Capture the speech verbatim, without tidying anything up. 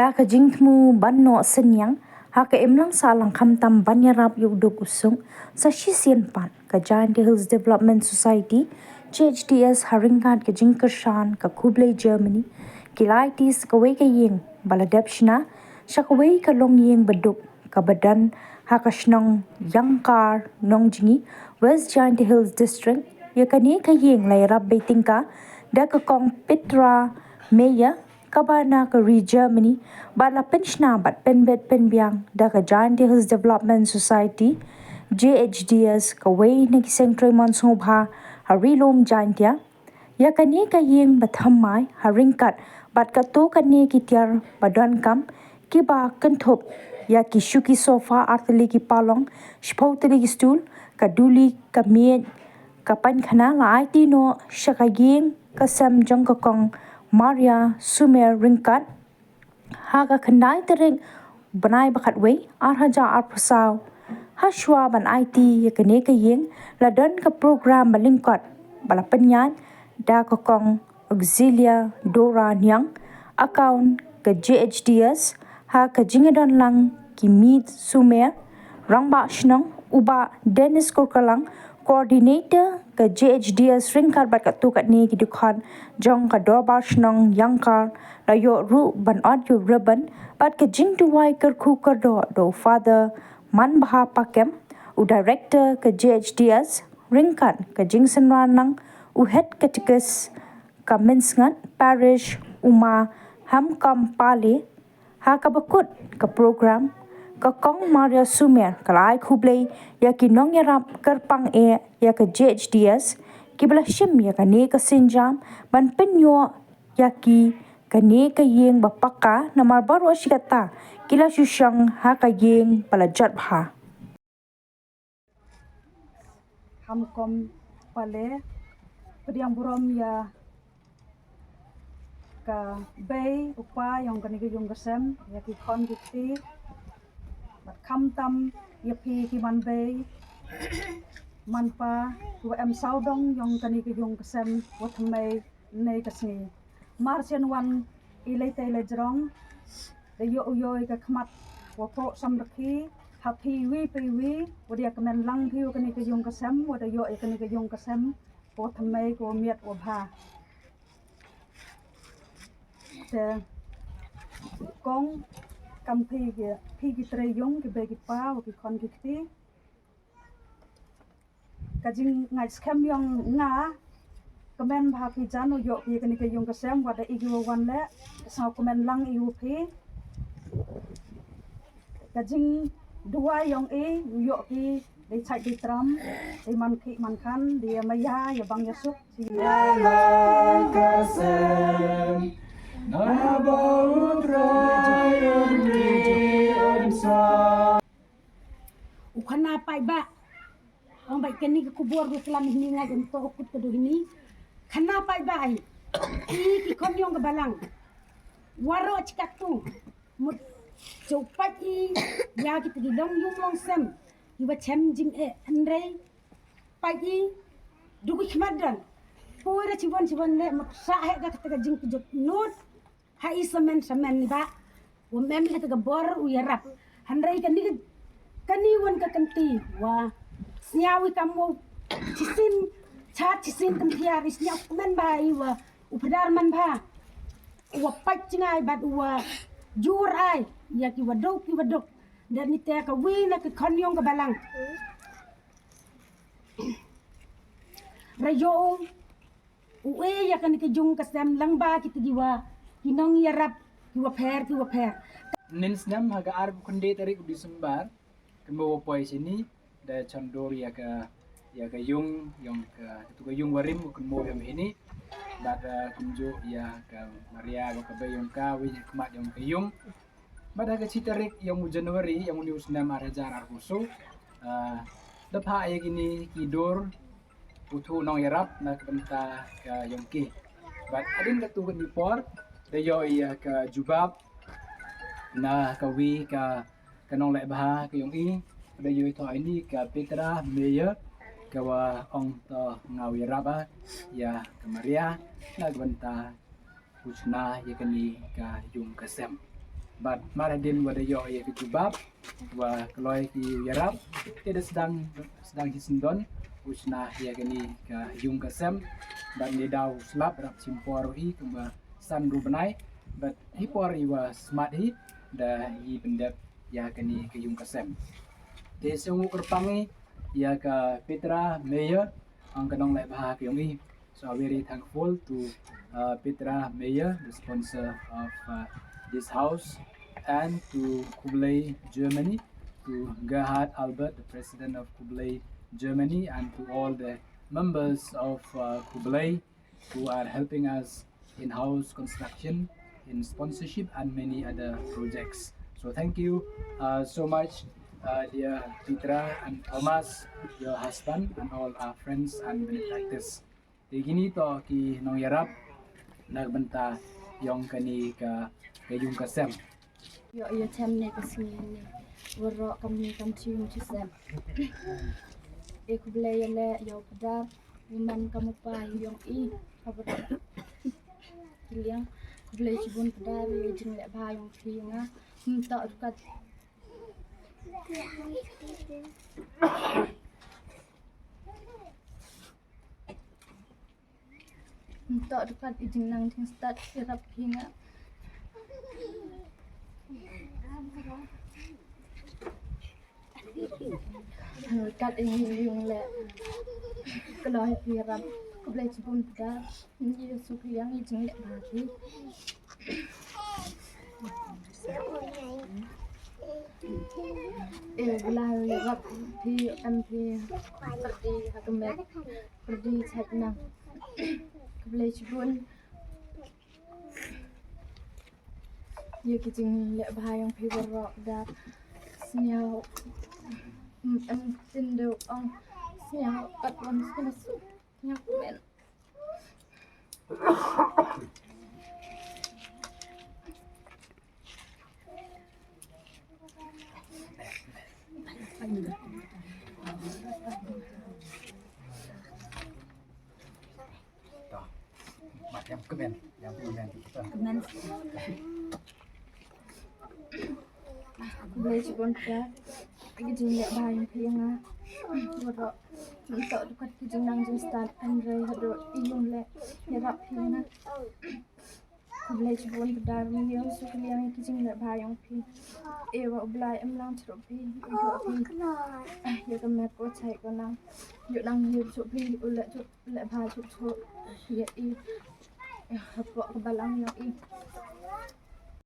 Da ka jingthmu ban noh synñiang ha ka imlang sahlang khamtam ban ïarap ïa u duk u suk, sa shisien pat ka Jaintia Hills Development Society, J H D S, ha ryngkat ka jingkyrshan ka Khublei Germany, ki la aiti sa kawei ka ïing ba la dep shna sha kawei ka longïing baduk kaba don ha ka shnong Yangkar, Nongjngi, West Jaintia Hills District. Ïa kane ka ïing la ïarap beit tyngka da ka Kong Petra Meyer, kaba na ka ri Germany, bad la pynshna bad pynbit pynbiang da ka Jaintia Hills Development Society, J H D S, kawei na ki seng trei mon sngewbha ha Ri Lum Jaintia. Ïa kane ka ïing bathymmai ha ryngkat bad katto katne ki tiar ba donkam, kiba kynthup ïa ki shuki sofa, artylli ki palong, shiphew tylli ki stool, ka duli, ka miej, ka painkhana, la aiti noh sha ka ïing ka sem jong ka Kong Maria Sumer ryngkat ha ka khyndai tarik bnai ba khatwei, ar hajar arphew saw. Hashwa ban aiti ïa kane ka ïing, la don ka program ba lyngkot ba la pynïaid da ka Kong Auxilia Dora Niang, account ka J H D S, ha ka jingïadon lang ki Miet Sumer, Rangbah Shnong, u Bah Dennis Kurkalang, Coordinator ka J H D S, ryngkat bad katto katne ki dkhot jong ka Dorbar Shnong Yangkar, la ïoh ruh ban ot ïa u ribbon bad ka jingduwai kyrkhu kyrdoh da u Father Manbha Pakem, u Director ka J H D S, ryngkat ka jingsynran lang u Head Catechist ka Mynsngat Parish, u Ma Hamkom Pale. Ha kaba kut ka program, ka Kong Maria Sumer ka la ai khublei ïa ki nongïarap kyrpang eh ïa ka J H D S, kiba la shim ïa kane ka sienjam ban pynïoh ïa ki kane ka ïing ba paka, namar baroh shi katta ki la shu shong ha ka ïing ba la jot bha. Hamkom Pale, pdiang burom ïa ka bei u pa jong kane ka ïung ka sem, ïa ki khon ki kti, bad khamtam ïa phi ki man bei man pa, kiwa em sawdong jong kane ka ïung ka sem, wa thymmai ne ka sngi. Mar sien wan i lei tei lei jrong, da ïoh u ïoh ka khmat wa pok samrkhie ha phi wi phi wi, wa da ïa kmen lang phi wa kane ka ïung ka sem, wa da ïoh ïa kane ka ïung ka sem wa thymmai, wa miat wa bha. Te kong, kam phi ki, phi ki trei ïung, ki bei ki pa, wa ki khon ki kti. Ka jingngeit skhem jong nga, kmen bha phi jan u ïoh phi kane ka ïung ka sem, wat da i ki wa wan leh, ka sngew kmen lang i u phi. Ka jingduwai jong i, u ïoh phi dei chait dei tram, dei man khih man khan, dei ïa maya ïa bang ïa suk. Ka sem na ba u Trai un ri un sa. U khana paidbah. Ong bai kani ka khubor gu slam hini ngai un to kut ka do hini. Khana paidbah ai. I ki khon ïong ka balang. Waro chikatu. Mut chau pait i ïa kita ki long ïung long sem. Iwa chem jingeh, hynrei pait i du ki khmat don. Poi ra chibon chibon leh, mut sa heh ka kata ka jingkjut nud. Ha i samen samen ni ba. Wa mem kata ka bor u ïarap. Hynrei kani ka, kani wan ka kynti wa sñiaw i kam wa chisin, chat chisin kyntiar, i sñiaw kmen bha i wa u pdar man bha. Wa pait jngai bad wa jur ai ïa ki wa duk, ki wa duk. Dan ni te ka wi na ki khon ïong ka balang. Ra ïoh u e ïa kani ka ïung ka sem lang ba kita ki wa, ki nongïarap, ki wa pher, ki wa pher. Nin snem ha ka arphew khyndai tarik u Disembar, kynmaw wa poi sini, da chondur ïa ka, ïa ka ïung, ïong ka, katu ka ïung wa rim, kynmaw ïa hini, bad, eh, kumjuh ïa ka Maria, wa ka bei ïong ka, wi ïa khmat ïong ka ïung. Bad ha ka chi tarik ïong u January, ïong u new snem ar hajar arphew saw, eh, da phah ïa kini ki dur, u thuh nongïarap na ka bynta ka ïong ki. Bad hadien katu kani por, da ïoh ïa ka jubab, na ka wi ka, ka nongleh bha ka ïong i, da ïoh i thoh ini ka Petra Meyer, ka wa ong to nga u ïarap, ah, ïa ka Maria, na ka bynta u chna ïa kani ka ïung ka sem. Bad mar hadien wa da ïoh ïa ka jubab wa kloi ki ïarap, te da sdang, sdang hi syndon u shna ïa kani ka ïung ka sem. Bad ne daw slap rap shim por i kumba san ru bnai. Bad hi por i wa smat hi da i pyndep ïa kani ka ïung ka sem. Te sngewbha kyrpang i ïa ka Petra Meyer, ang ka nongleh bha ka ïong i. So I'm very thankful to uh, Petra Meyer, the sponsor of uh, this house, and to Kublai Germany, to Gerhard Albert, the president of Kublai Germany, and to all the members of uh, Kublai who are helping us in house construction, in sponsorship, and many other projects. So thank you uh, so much, uh, dear Petra and Thomas, your husband, and all our friends and benefactors. Te kini to ki nongïarap na ka bynta ïong kani ka, ka ïung ka sem. Ïoh ïa them ne ka sngi ne, waroh kam ne kam chi ïung chi sem. E khublei ïa leh ïa u Pdar, u man kam u pa ïong i, ha waroh ki liang. Khublei chibun Pdar ïa i jingleh bha ïong phi ïa nga. Ym toh ruh kat Ym toh ruh kat i jingnang jingstad ïarap phi nga. Kat i ïung leh. Kloi phi ïarap. Khublei chibun Pdar. Ngi suk liang i jingleh bha phi. E Blei ïarap phi, em phi pyrdi ha ka met, pyrdi chait nang. Khublei chibun. Ïa ki jingleh bha ïong phi waroh da sñiaw. Em, em, tin do ong sñiaw pat wan sñiaw suk. Sñiaw kmen. Khublei chibun Pdar, ki jingleh bha ïong phi ïa nga. Waroh, ym toh ruh kat ki jingnang jingstad, hynrei haduh i ïung leh ïarap phi ïa nga. Khublei chibun Pdar, ngi ïohsngew kylliang ïa ki jingleh bha ïong phi. E wa U Blei em lang through phi, ïoh phi ïa ka met ko chait ko nang. Ïoh nang ïoh through phi, u leh through, leh bha through through ïa i. Hapoh ka balang ïong i.